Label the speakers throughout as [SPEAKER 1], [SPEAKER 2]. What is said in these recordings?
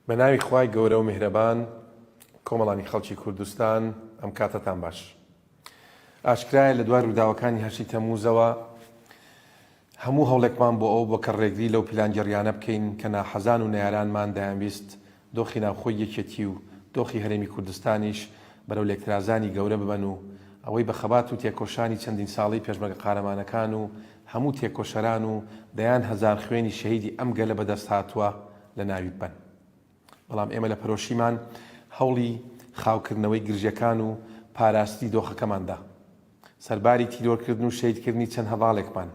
[SPEAKER 1] بە ناوی خوای گەورە و میهرەبان کۆمەڵانی خەڵکی کوردستان ئەم کاتەتان باش. ئاشکرایە لە دوای ڕووداوەکانی هەشتی تەمووزەوە هەموو هەوڵێکمان بۆ ئەوە بووە کە ڕێگری لەو پیلانگێڕیانە بکەین کە ناحەزان و نەیارانمان دەیانویست دۆخی ناوخۆی یەکێتی و دۆخی هەرێمی کوردستانیش بەرەو لێکترازانی گەورە ببەن و ئەوەی بە خەبات و تێکۆشانی چەندین ساڵەی پێشمەرگە قارەمانەکان و هەموو تێکۆشەران و دەیان هەزار خوێنی شەهیدی ئەم گەلە بەدەست هاتووە لەناوی ببەن. بەڵام ئێمە لە پەرۆشیمان هەوڵی خاوکردنەوەی گرژیەکان و پاراستنی دۆخەکەمان دا. سەرباری تیرۆرکردن و شەهیدکردنی چەند هەڤاڵێکمان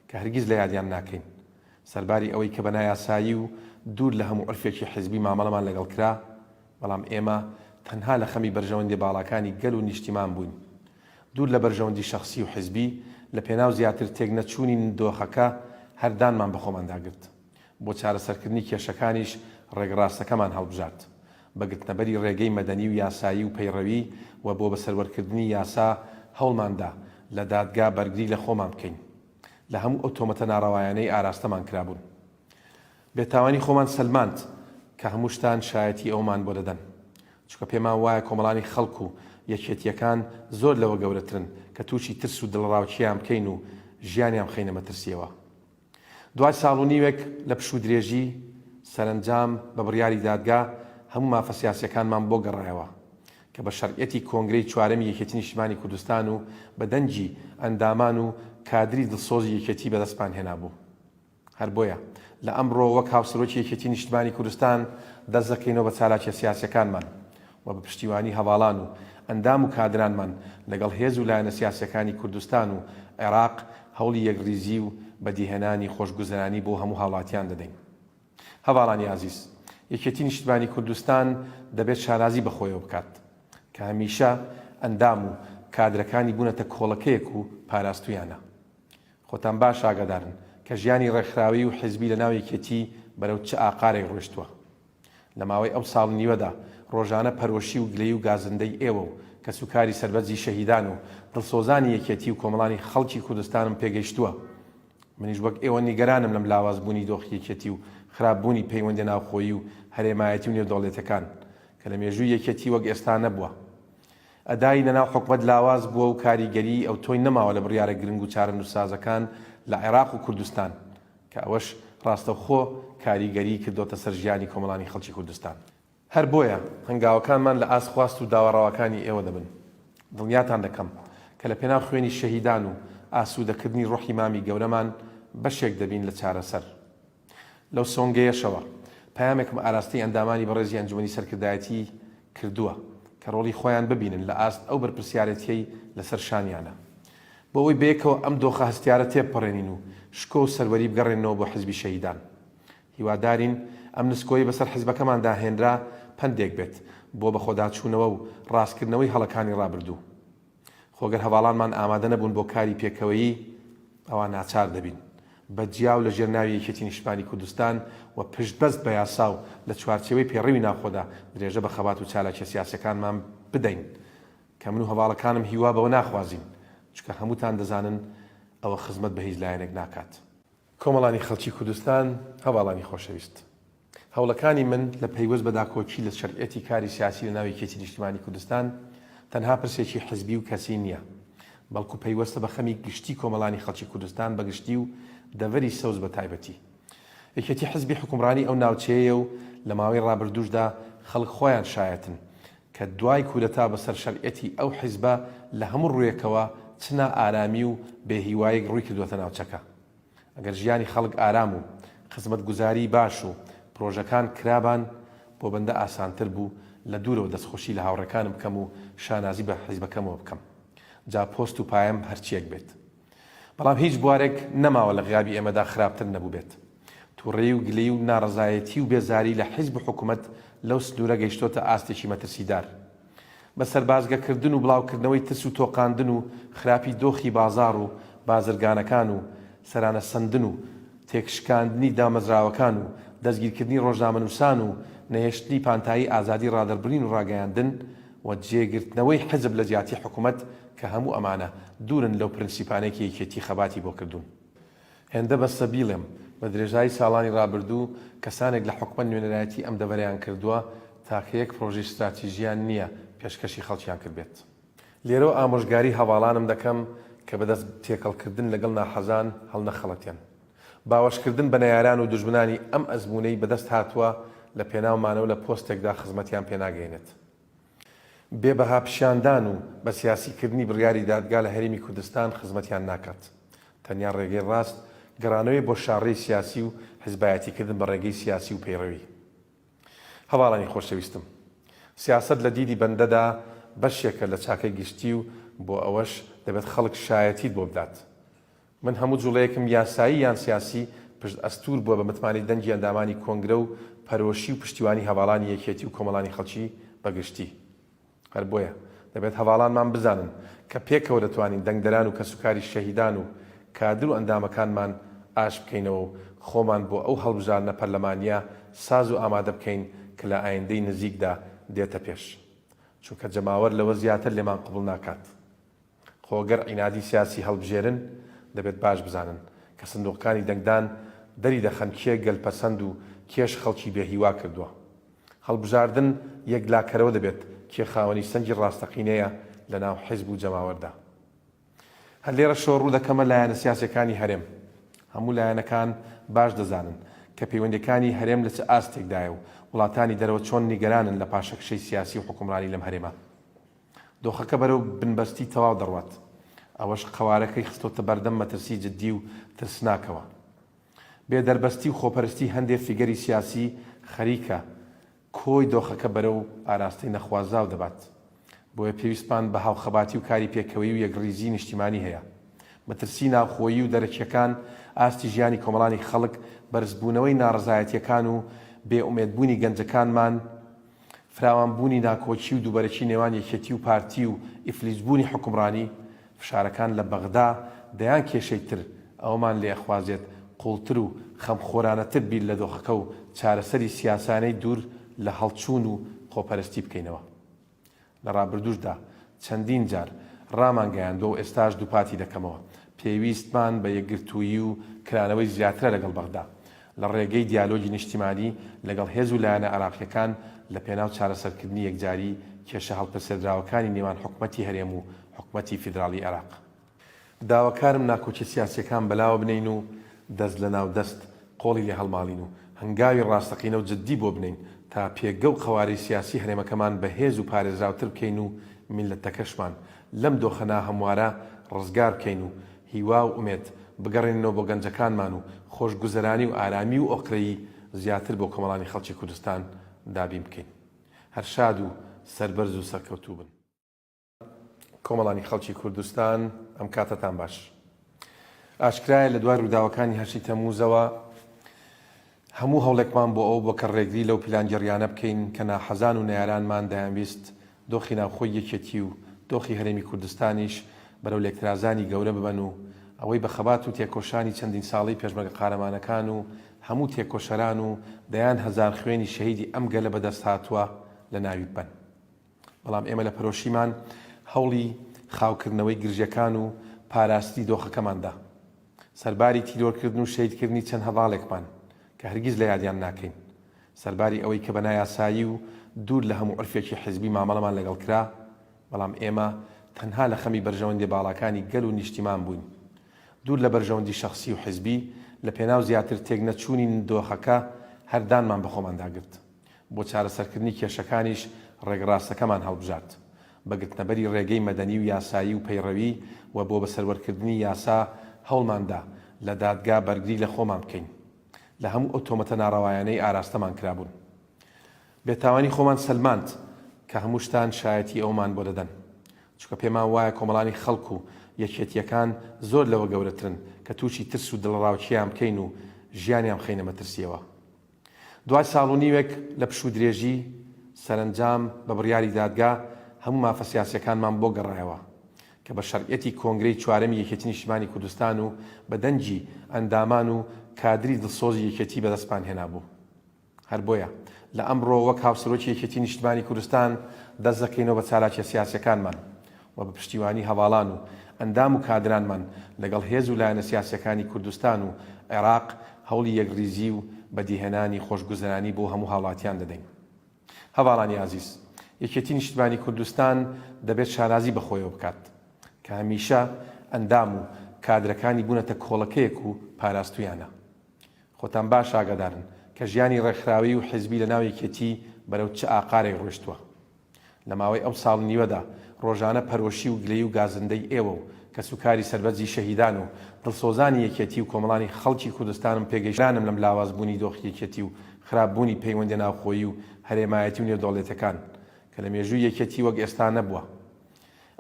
[SPEAKER 1] کە هەرگیز لە یادیان ناکەین، سەرباری ئەوەی کە بە نایاسایی و دوور لە هەموو عورفێکی حیزبی مامەڵەمان لەگەڵ کرا، بەڵام ئێمە تەنها لە خەمی بەرژەوەندیە باڵاکانی گەل و نیشتیمان بووین. دوور لە بەرژەوەندی شەخسی و حیزبی، لە پێناو زیاتر تێکنەچوونی دۆخەکە هەر دانمان بە خۆماندا گرت. بۆ چارەسەرکردنی کێشەکانیش ڕێگە ڕاستەکەمان هەڵبژارد. بە گرتنەبەری ڕێگەی مەدەنی و یاسایی و پەیڕەوی و بۆ بەسەروەرکردنی یاسا هەوڵمان دا لە دادگا بەرگری لە خۆمان بکەین لە هەموو ئەو تۆمەتە ناڕەوایانەی ئاراستەمان کرابوون. بێتاوانی خۆمان سەلماند کە هەمووشتان شایەتی ئەوەمان بۆ دەدەن. چونکە پێمان وایە کۆمەڵانی خەڵک و یەکێتییەکان زۆر لەوە گەورەترن کە تووشی ترس و دڵەڕاوکێیان بکەین و ژیانیان بخەینە مەترسییەوە. دوای ساڵ و نیوێک لە پشوودرێژی، سەرەنجام بە بڕیاری دادگا هەموو مافە سیاسییەکانمان بۆ گەڕایەوە، کە بە شەرعیەتی کۆنگرەی چوارەمی یەکێتی نیشتیمانی کوردستان و بە دەنگی ئەندامان و کادری دڵسۆزی یەکێتی بەدەستمان هێنابوو. هەر بۆیە لە ئەمڕۆ وەک هاوسەرۆکی یەکێتی نیشتمانی کوردستان دەست دەکەینەوە بە چالاکیە سیاسیەکانمان و بە پشتیوانی هەڤاڵان و ئەندام و کادرانمان لەگەڵ هێز و لایەنە سیاسیەکانی کوردستان و عێراق هەوڵی یەکڕیزی و بەدیهێنانی خۆشگوزەرانی بۆ هەموو هاوڵاتیان دەدەین. هەڤاڵانی ئازیز، یەکێتی نیشتمانی کوردستان دەبێت شانازی بە خۆیەوە بکات کە هەمیشە ئەندام و کادرەکانی بوونەتە کۆڵەکەیەک و پاراستوویانە. خۆتان باش ئاگادارن کە ژیانی ڕێکخراوەیی و حیزبی لە ناو یەکێتی بەرەو چ ئاقارێک ڕۆیشتووە. لە ماوەی ئەو ساڵ و نیوەدا ڕۆژانە پەرۆشی و گلەیی و گازندەی ئێوە و کەسوکاری سەربەرزی شەهیدان و دڵسۆزانی یەکێتی و کۆمەڵانی خەڵکی کوردستانم پێگەیشتووە. منیش وەک ئێوە نیگەرانم لەم لاواز بوونی دۆخی یەکێتی و خراپ بوونی پەیوەندیە ناوخۆیی و هەرێمایەتی و نێودەوڵەتیەکان کە لە مێژووی یەکێتی وەک ئێستا نەبووە. ئەدای لەناو حکومەت لاواز بووە و کاریگەریی ئەوتۆی نەماوە لە بڕیارە گرنگ و چارەنووسسازەکان لە عێراق و کوردستان، کە ئەوەش ڕاستەوخۆ کاریگەریی کردۆتە سەر ژیانی کۆمەڵانی خەڵکی کوردستان. هەر بۆیە هەنگاوەکانمان لە ئاست خواست و داوا ڕەواکانی ئێوە دەبن. دڵنیاتان دەکەم کە لە پێناو خوێنی شەهیدان و ئاسوودەکردنی ڕۆحی مامی گەورەمان بەشێک دەبین لە چارەسەر. لەو سۆنگەیەشەوە پەیامێکم ئاراستەی ئەندامانی بەڕێزی ئەنجومەنی سەرکردایەتی کردووە کە ڕۆڵی خۆیان ببینن لە ئاست ئەو بەرپرسیارێتیەی لەسەر شانیانە بۆ ئەوەی بەیەکەوە ئەم دۆخە هەستیارە تێبپەڕێنین و شکۆ و سەروەری بگەڕێننەوە بۆ حزبی شەهیدان. هیوادارین ئەم نسکۆیەی بەسەر حزبەکەماندا هێنرا پەندێک بێت بۆ بەخۆداچوونەوە و ڕاستکردنەوەی هەڵەکانی ڕابردوو. خۆ گەر هەڤاڵانمان ئامادە نەبوون بۆ کاری پێکەوەیی ئەوا ناچار دەبین بە جیا و لە ژێر ناوی یەکێتی نیشتمانی کوردستان و پشتبەست بە یاسا و لە چوارچێوەی پێڕەوی ناوخۆدا درێژە بە خەبات و چالاکیە سیاسیەکانمان بدەین کە من و هەڤاڵەکانم هیوا بەوە ناخوازین چونکە هەمووتان دەزانن ئەوە خزمەت بە هیچ لایەنێک ناکات. کۆمەڵانی خەڵکی کوردستان، هەڤاڵانی خۆشەویست. هەوڵەکانی من لە پەیوەست بە داکۆکی لە شەرعیەتی کاری سیاسی لە ناو یەکێتی نیشتیمانی کوردستان تەنها پرسێکی حزبی و کەسی نیە، بەڵکو پەیوەستە بە خەمی گشتی کۆمەڵانی خەڵکی کوردستان بە گشتی و دەڤەری سەوز بە تایبەتی. یەکێتی حزبی حوکمڕانی ئەو ناوچەیەیە و لە ماوەی ڕابردووشدا خەڵک خۆیان شایەتن کە دوای کودەتا بەسەر شەرعیەتی ئەو حزبە لە هەموو ڕوویەکەوە چ نائارامی و بێ هیوایەک ڕووی کردووەتە ناوچەکە. ئەگەر ژیانی خەڵک ئارام و خزمەتگوزاری باش و پرۆژەکان کرابان بۆ بەندە ئاسانتر بوو لە دوورەوە دەستخۆشی لە هاوڕێکانم بکەم و شانازی بە حیزبەکەمەوە بکەم جا پۆست و پایەم هەرچیەک بێت. بەڵام هیچ بوارێک نەماوە لە غیابی ئێمەدا خراپتر نەبووبێت. توڕەیی و گلەیی و ناڕەزایەتی و بێزاری لە حیزب و حکومەت لەو سنوورە گەیشتۆتە ئاستێکی مەترسیدار. بە سەربازگەکردن و بڵاوکردنەوەی ترس و تۆقاندن و خراپی دۆخی بازاڕ و بازرگانەکان و سەرانە سەندن و تێکشکاندنی دامەزراوەکان و دەستگیرکردنی ڕۆژنامەنووسان و نەهێشتنی پانتایی ئازادی ڕادەربڕین و ڕاگەیاندن و جێگرتنەوەی حزب لە جیاتی حکومەت کە هەموو ئەمانە دوورن لەو پرنسیپانەی کە یەکێتی خەباتی بۆ کردوون. هێندە بەسە بیڵێم. بە درێژایی ساڵانی ڕابردوو کەسانێک لە حکومەت نوێنەرایەتی ئەم دەڤەرەیان کردووە تاکە یەک پرۆژەی ستراتیژیان نییە پێشکەشی خەڵکیان کردبێت. لێرەوە ئامۆژگاری هەڤاڵانم دەکەم کە بەدەست تێکەڵکردن لەگەڵ ناحەزان هەڵنەخەڵەتێن. باوەشکردن بە نەیاران و دوژمنانی ئەم ئەزموونەی بەدەست هاتووە لە پێناو مانەوە لە پۆستێکدا خزمەتیان پێناگەیەنێت. بێ بەها پیشاندان و بە سیاسی کردنی بڕیاری دادگا لە هەرێمی کوردستان خزمەتیان ناکات. تەنیا ڕێگەی ڕاست گەڕانەوەی بۆ شاڕێی سیاسی و حزبایەتی کردن بە ڕێگەی سیاسی و پەیڕەوی. هەڤاڵانی خۆشەویستم، سیاسەت لە دیدی بەندەدا بەشێکە لە چاکەی گشتی و بۆ ئەوەش دەبێت خەڵک شایەتیت بۆ بدات. من هەموو جوڵەیەکم یاسایی یان سیاسی پشت ئەستوور بووە بە متمانەی دەنگی ئەندامانی کۆنگرە و پەرۆشی و پشتیوانی هەڤاڵانی یەکێتی و کۆمەڵانی خەڵکی بە گشتی. هەر بۆیە دەبێت هەڤاڵانمان بزانن کە پێکەوە دەتوانین دەنگدەران و کەسوکاری شەهیدان و کادر و ئەندامەکانمان ئاش بکەینەوە و خۆمان بۆ ئەو هەڵبژاردنە پەرلەمانییە ساز و ئامادە بکەین کە لە ئایندەی نزیکدا دێتە پێش. چونکە جەماوەر لەوە زیاتر لێمان قبوڵ ناکات. خۆ گەر عینادی سیاسی هەڵبژێرن دەبێت باش بزانن کە سندوقەکانی دەنگدان دەری دەخەن کێ گەل پەسەند و کێش خەڵکی بێ هیوا کردوە. هەڵبژاردن یەکلاکەرەوە دەبێت کێ خاوەنی سەنگی ڕاستەقینەیە لە ناو حیزب و جەماوەردا. هەر لێرەشەوە ڕوو دەکەمە لایەنە سیاسیەکانی هەرێم. هەموو لایەنەکان باش دەزانن کە پەیوەندیەکانی هەرێم لە چ ئاستێکدایە و وڵاتانی دەرەوە چۆن نیگەرانن لە پاشەکشەی سیاسی و حوکمڕانی لەم هەرێمە. دۆخەکە بەرەو بنبەستی تەواو دەڕوات، ئەوەش قەوارەکەی خستۆتە بەردەم مەترسی جددی و ترسناکەوە. بێ دەربەستی و خۆپەرستی هەندێ فیگەری سیاسی خەریکە کۆی دۆخەکە بەرەو ئاراستەی نەخوازراو دەبات. بۆیە پێویستمان بە هاوخەباتی و کاری پێکەوەیی و یەکڕیزیی نیشتیمانی هەیە. مەترسی ناوخۆیی و دەرەکییەکان، ئاستی ژیانی کۆمەڵانی خەڵک، بەرزبوونەوەی ناڕەزایەتییەکان و بێ ئومێدبوونی گەنجەکانمان، فراوانبوونی ناکۆکی و دووبەرەکی نێوان یەکێتی و پارتی و ئیفلیجبوونی حوکمڕانی، فشارەکان لە بەغدا، دەیان کێشەی تر، ئەوەمان لێ ئەخوازێت قوڵتر و خەمخۆرانەتر بیر لە دۆخەکە و چارەسەری سیاسانەی دوور لە هەڵچوون و خۆپەرستی بکەینەوە. لە ڕابردووشدا چەندین جار ڕامانگەیاندووە و ئێستاش دووپاتی دەکەمەوە، پێویستمان بە یەکگرتوویی و کرانەوەی زیاترە لەگەڵ بەغدا، لە ڕێگەی دیالۆگی نیشتیمانی لەگەڵ هێز و لایەنە عێراقییەکان لە پێناو چارەسەرکردنی یەکجاری کێشە هەڵپەسێردراوەکانی نێوان حکومەتی هەرێم و حکومەتی فیدراڵی عێراق. داواکارم ناکۆکیە سیاسیەکان بەلاوە بنێین و دەست لەناو دەست قۆڵی لێ هەڵماڵین و هەنگاوی ڕاستەقینە و جدی بۆ بنێین تا پێگە و قەوارەی سیاسی هەرێمەکەمان بەهێز و پارێزراوتر بکەین و میللەتەکەشمان لەم دۆخە ناهەموارە ڕزگار بکەین و هیوا و ئومێد بگەڕێنینەوە بۆ گەنجەکانمان و خۆشگوزەرانی و ئارامی و ئۆقرەیی زیاتر بۆ کۆمەڵانی خەڵکی کوردستان دابین بکەین. هەر شاد و سەربەرز و سەرکەوتوو بن. کۆمەڵانی خەڵکی کوردستان ئەم کاتەتان باش. ئاشکرایە لە دوای ڕووداوەکانی هەشتی تەمووزەوە هەموو هەوڵێکمان بۆ ئەوە بووە کە ڕێگری لەو پیلانگێڕیانە بکەین کە ناحەزان و نەیارانمان دەیانویست دۆخی ناوخۆی یەکێتی و دۆخی هەرێمی کوردستانیش بەرەو لێکترازانی گەورە ببەن و ئەوەی بە خەبات و تێکۆشانی چەندین ساڵەی پێشمەرگە قارەمانەکان و هەموو تێکۆشەران و دەیان هەزار خوێنی شەهیدی ئەم گەلە بەدەست هاتووە لەناوی ببەن. بەڵام ئێمە لە پەرۆشیمان هەوڵی خاوکردنەوەی گرژیەکان و پاراستنی دۆخەکەمان دا. سەرباری تیرۆرکردن و شەهیدکردنی چەند هەڤاڵێکمان کە هەرگیز لە یادیان ناکەین، سەرباری ئەوەی کە بە نایاسایی و دوور لە هەموو عورفێکی حیزبی مامەڵەمان لەگەڵ کرا، بەڵام ئێمە تەنها لە خەمی بەرژەوەندیە باڵاکانی گەل و نیشتیمان بووین. دوور لە بەرژەوەندی شەخسی و حیزبی، لە پێناو زیاتر تێکنەچوونی دۆخەکە هەر دانمان بە خۆماندا گرت. بۆ چارەسەرکردنی کێشەکانیش ڕێگە ڕاستەکەمان هەڵبژارد. بە گرتنەبەری ڕێگەی مەدەنی و یاسایی و پەیڕەوی و بۆ بەسەروەرکردنی یاسا هەوڵمان دا لە دادگا بەرگری لە خۆمان بکەین لە هەموو ئەو تۆمەتە ناڕەوایانەی ئاراستەمان کرابوون. بێتاوانی خۆمان سەلماند کە هەمووشتان شایەتی ئەوەمان بۆ دەدەن. چونکە پێمان وایە کۆمەڵانی خەڵک و یەکێتییەکان زۆر لەوە گەورەترن کە تووشی ترس و دڵەڕاوکێیان بکەین و ژیانیان بخەینە مەترسییەوە. دوای ساڵ و نیوێک لە پشوو درێژی، سەرەنجام بە بڕیاری دادگا هەموو مافە سیاسیەکانمان بۆ گەڕایەوە، کە بە شەرعیەتی کۆنگرەی چوارەمی یەکێتی نیشتیمانی کوردستان و بە دەنگی ئەندامان و کادری دڵسۆزی یەکێتی بەدەستمان هێنابوو. هەر بۆیە لە ئەمڕۆوە وەک هاوسەرۆکی یەکێتی نیشتیمانی کوردستان دەست دەکەینەوە بە چالاکیە سیاسیەکانمان و بە پشتیوانی هەڤاڵان و ئەندام و کادرانمان لەگەڵ هێز و لایەنە سیاسیەکانی کوردستان و عێراق. هەوڵی یەکڕیزی و بەدیهێنانی خۆشگوزەرانی بۆ هەموو هاوڵاتیان دەدەین. هەڤاڵانی ئازیز، یەکێتی نیشتمانی کوردستان دەبێت شانازی بە خۆیەوە بکات، کە هەمیشە ئەندام و کادرەکانی بوونەتە کۆڵەکەیەک و پاراستوویانە. خۆتان باش ئاگادارن کە ژیانی ڕێکخراوەیی و حیزبی لە ناو یەکێتی بەرەو چ ئاقارێک ڕۆیشتووە. لە ماوەی ئەو ساڵ و نیوەدا ڕۆژانە پەرۆشی و گلەیی و گازندەی ئێوە و کەسوکاری سەربەرزی شەهیدان و دڵسۆزانی یەکێتی و کۆمەڵانی خەڵکی کوردستانم پێگەیشتانم لەم لاواز بوونی دۆخی یەکێتی و خراپ بوونی پەیوەندیە ناوخۆیی و هەرێمایەتی و نێودەوڵەتیەکان کە لە مێژووی یەکێتی وەک ئێستا نەبووە.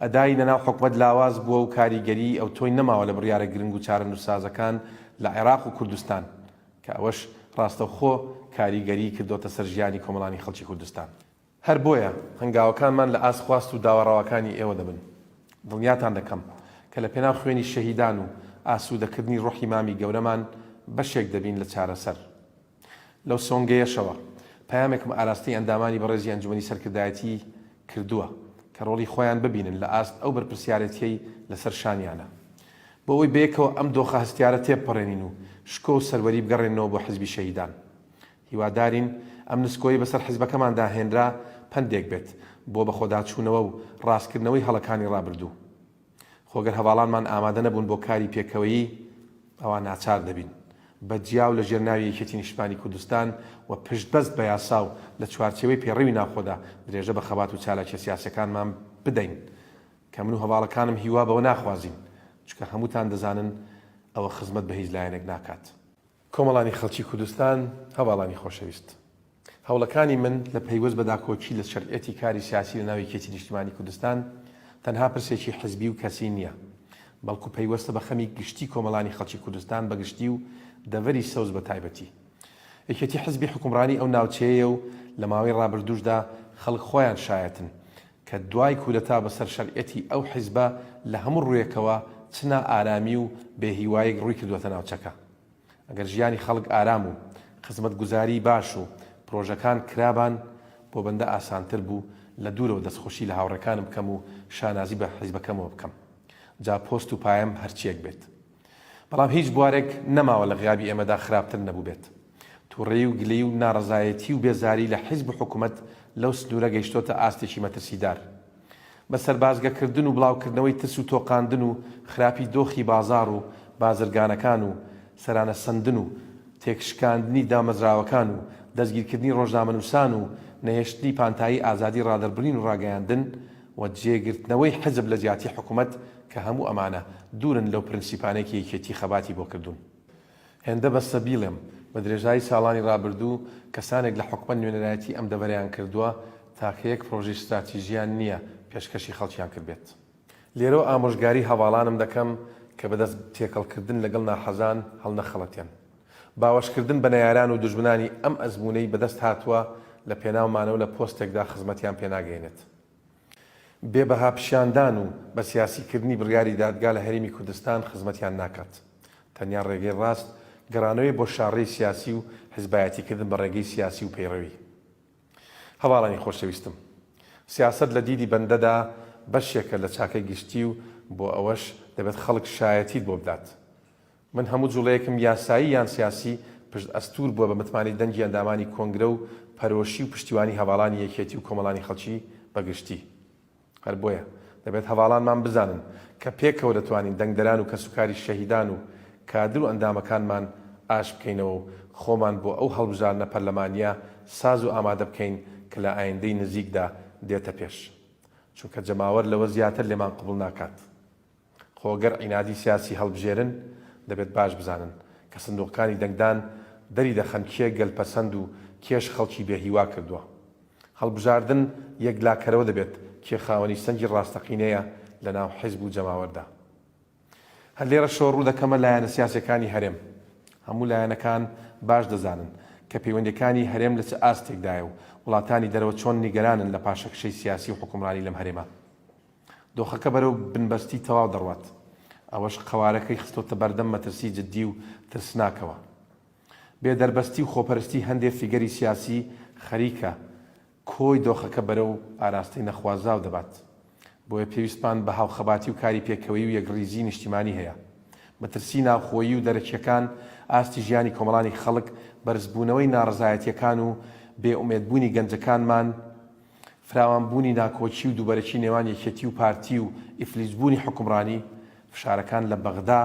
[SPEAKER 1] ئەدای لەناو حکومەت لاواز بووە و کاریگەریی ئەوتۆی نەماوە لە بڕیارە گرنگ و چارەنووسسازەکان لە عێراق و کوردستان کە ئەوەش ڕاستەوخۆ کاریگەریی کردۆتە سەر ژیانی کۆمەڵانی خەڵکی کوردستان. هەر بۆیە هەنگاوەکانمان لە ئاست خواست و داوا ڕەواکانی ئێوە دەبن. دڵنیاتان دەکەم کە لە پێناو خوێنی شەهیدان و ئاسوودەکردنی ڕۆحی مامی گەورەمان بەشێک دەبین لە چارەسەر. لەو سۆنگەیەشەوە پەیامێکم ئاراستەی ئەندامانی بەڕێزی ئەنجومەنی سەرکردایەتی کردووە کە ڕۆڵی خۆیان ببینن لە ئاست ئەو بەرپرسیارێتیەی لەسەر شانیانە بۆ ئەوەی بەیەکەوە ئەم دۆخە هەستیارە تێبپەڕێنین و شکۆ و سەروەری بگەڕێننەوە بۆ حزبی شەهیدان. هیوادارین ئەم نسکۆیەی بەسەر حزبەکەماندا هێنرا پەندێک بێت بۆ بەخۆداچوونەوە و ڕاستکردنەوەی هەڵەکانی ڕابردوو. خۆ گەر هەڤاڵانمان ئامادە نەبوون بۆ کاری پێکەوەیی ئەوا ناچار دەبین بە جیا و لە ژێر ناوی یەکێتی نیشتمانی کوردستان و پشتبەست بە یاسا و لە چوارچێوەی پێڕەوی ناوخۆدا درێژە بە خەبات و چالاکیە سیاسیەکانمان بدەین کە من و هەڤاڵەکانم هیوا بەوە ناخوازین چونکە هەمووتان دەزانن ئەوە خزمەت بە هیچ لایەنێک ناکات. کۆمەڵانی خەڵکی کوردستان، هەڤاڵانی خۆشەویست. هەوڵەکانی من لە پەیوەست بە داکۆکی لە شەرعیەتی کاری سیاسی لە ناو یەکێتی نیشتیمانی کوردستان تەنها پرسێکی حزبی و کەسی نیە، بەڵکو پەیوەستە بە خەمی گشتی کۆمەڵانی خەڵکی کوردستان بە گشتی و دەڤەری سەوز بە تایبەتی. یەکێتی حزبی حوکمڕانی ئەو ناوچەیەیە و لە ماوەی ڕابردووشدا خەڵک خۆیان شایەتن کە دوای کودەتا بەسەر شەرعیەتی ئەو حزبە لە هەموو ڕوویەکەوە چ نائارامی و بێ هیوایەک ڕووی کردووەتە ناوچەکە. ئەگەر ژیانی خەڵک ئارام و خزمەتگوزاری باش و پرۆژەکان کرابان بۆ بەندە ئاسانتر بوو لە دوورەوە دەستخۆشی لە هاوڕێکانم بکەم و شانازی بە حیزبەکەمەوە بکەم جا پۆست و پایەم هەرچیەک بێت. بەڵام هیچ بوارێک نەماوە لە غیابی ئێمەدا خراپتر نەبووبێت. توڕەیی و گلەیی و ناڕەزایەتی و بێزاری لە حیزب و حکومەت لەو سنوورە گەیشتۆتە ئاستێکی مەترسیدار. بە سەربازگەکردن و بڵاوکردنەوەی ترس و تۆقاندن و خراپی دۆخی بازاڕ و بازرگانەکان و سەرانە سەندن و تێکشکاندنی دامەزراوەکان و دەستگیرکردنی ڕۆژنامەنووسان و نەهێشتنی پانتایی ئازادی ڕادەربڕین و ڕاگەیاندن و جێگرتنەوەی حزب لە جیاتی حکومەت کە هەموو ئەمانە دوورن لەو پرنسیپانەی کە یەکێتی خەباتی بۆ کردوون. هێندە بەسە بیڵێم، بە درێژایی ساڵانی ڕابردوو کەسانێک لە حکومەت نوێنەرایەتی ئەم دەڤەرەیان کردووە تاکە یەک پرۆژەی ستراتیژیان نییە پێشکەشی خەڵکیان کردبێت. لێرەوە ئامۆژگاری هەڤاڵانم دەکەم کە بەدەست تێکەڵکردن لەگەڵ ناحەزان هەڵنەخەڵەتێن. باوەشکردن بە نەیاران و دوژمنانی ئەم ئەزموونەی بەدەست هاتووە لە پێناو مانەوە لە پۆستێکدا خزمەتیان پێناگەیەنێت. بێ بەها پیشاندان و بە سیاسی کردنی بڕیاری دادگا لە هەرێمی کوردستان خزمەتیان ناکات. تەنیا ڕێگەی ڕاست گەڕانەوەی بۆ شاڕێی سیاسی و حزبایەتی کردن بە ڕێگەی سیاسی و پەیڕەوی. هەڤاڵانی خۆشەویستم، سیاسەت لە دیدی بەندەدا بەشێکە لە چاکەی گشتی و بۆ ئەوەش دەبێت خەڵک شایەتیت بۆ بدات. من هەموو جوڵەیەکم یاسایی یان سیاسی پشت ئەستوور بووە بە متمانەی دەنگی ئەندامانی کۆنگرە و پەرۆشی و پشتیوانی هەڤاڵانی یەکێتی و کۆمەڵانی خەڵکی بە گشتی. هەر بۆیە دەبێت هەڤاڵانمان بزانن کە پێکەوە دەتوانین دەنگدەران و کەسوکاری شەهیدان و کادر و ئەندامەکانمان ئاش بکەینەوە و خۆمان بۆ ئەو هەڵبژاردنە پەرلەمانییە ساز و ئامادە بکەین کە لە ئایندەی نزیکدا دێتە پێش. چونکە جەماوەر لەوە زیاتر لێمان قبوڵ ناکات. خۆ گەر عینادی سیاسی هەڵبژێرن دەبێت باش بزانن کە سندوقەکانی دەنگدان دەری دەخەن کێ گەل پەسەند و کێش خەڵکی بێ هیوا کردوە. هەڵبژاردن یەکلاکەرەوە دەبێت کێ خاوەنی سەنگی ڕاستەقینەیە لە ناو حیزب و جەماوەردا. هەر لێرەشەوە ڕوو دەکەمە لایەنە سیاسیەکانی هەرێم. هەموو لایەنەکان باش دەزانن کە پەیوەندیەکانی هەرێم لە چ ئاستێکدایە و وڵاتانی دەرەوە چۆن نیگەرانن لە پاشەکشەی سیاسی و حوکمڕانی لەم هەرێمە. دۆخەکە بەرەو بنبەستی تەواو دەڕوات، ئەوەش قەوارەکەی خستۆتە بەردەم مەترسی جددی و ترسناکەوە. بێ دەربەستی و خۆپەرستی هەندێ فیگەری سیاسی خەریکە کۆی دۆخەکە بەرەو ئاراستەی نەخوازراو دەبات. بۆیە پێویستمان بە هاوخەباتی و کاری پێکەوەیی و یەکڕیزیی نیشتیمانی هەیە. مەترسی ناوخۆیی و دەرەکییەکان ئاستی ژیانی کۆمەڵانی خەڵک، بەرزبوونەوەی ناڕەزایەتییەکان و بێ ئومێدبوونی گەنجەکانمان، فراوانبوونی ناکۆکی و دووبەرەکی نێوان یەکێتی و پارتی و ئیفلیجبوونی حوکمڕانی، فشارەکان لە بەغدا،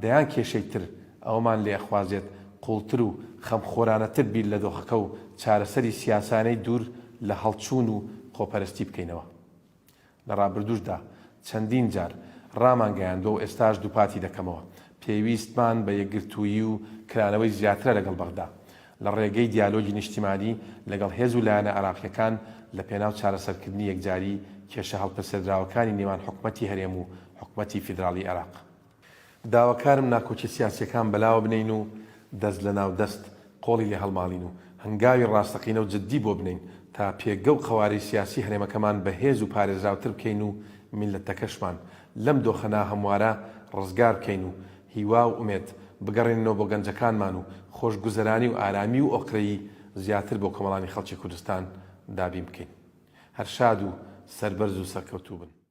[SPEAKER 1] دەیان کێشەی تر، ئەوەمان لێ ئەخوازێت قووڵتر و خەمخۆرانەتر بیر لە دۆخەکە و چارەسەری سیاسانەی دوور لە هەڵچوون و خۆپەرستی بکەینەوە. لە ڕابردووشدا چەندین جار ڕامانگەیاندوە و ئێستاش دووپاتی دەکەمەوە، پێویستمان بە یەکگرتوویی و کرانەوەی زیاترە لەگەڵ بەغدا، لە ڕێگەی دیالۆگی نیشتیمانی لەگەڵ هێز و لایەنە عێراقییەکان لە پێناو چارەسەرکردنی یەکجاری کێشە هەڵپەسێردراوەکانی نێوان حکومەتی هەرێم و حکومەتی فیدراڵیی عێراق. داواکارم ناکۆکیە سیاسیەکان بەلاوە بنێین و دەست لەناو دەست قۆڵی لێ هەڵماڵین و هەنگاوی ڕاستەقینە و جدی بۆ بنێین تا پێگە و قەوارەی سیاسی هەرێمەکەمان بەهێز و پارێزراوتر بکەین و میللەتەکەشمان لەم دۆخە ناهەموارە ڕزگار بکەین و هیوا و ئومێد بگەڕێنینەوە بۆ گەنجەکانمان و خۆشگوزەرانی و ئارامی و ئۆقرەیی زیاتر بۆ کۆمەڵانی خەڵکی کوردستان دابین بکەین. هەر شاد و سەربەرز و سەرکەوتوو بن.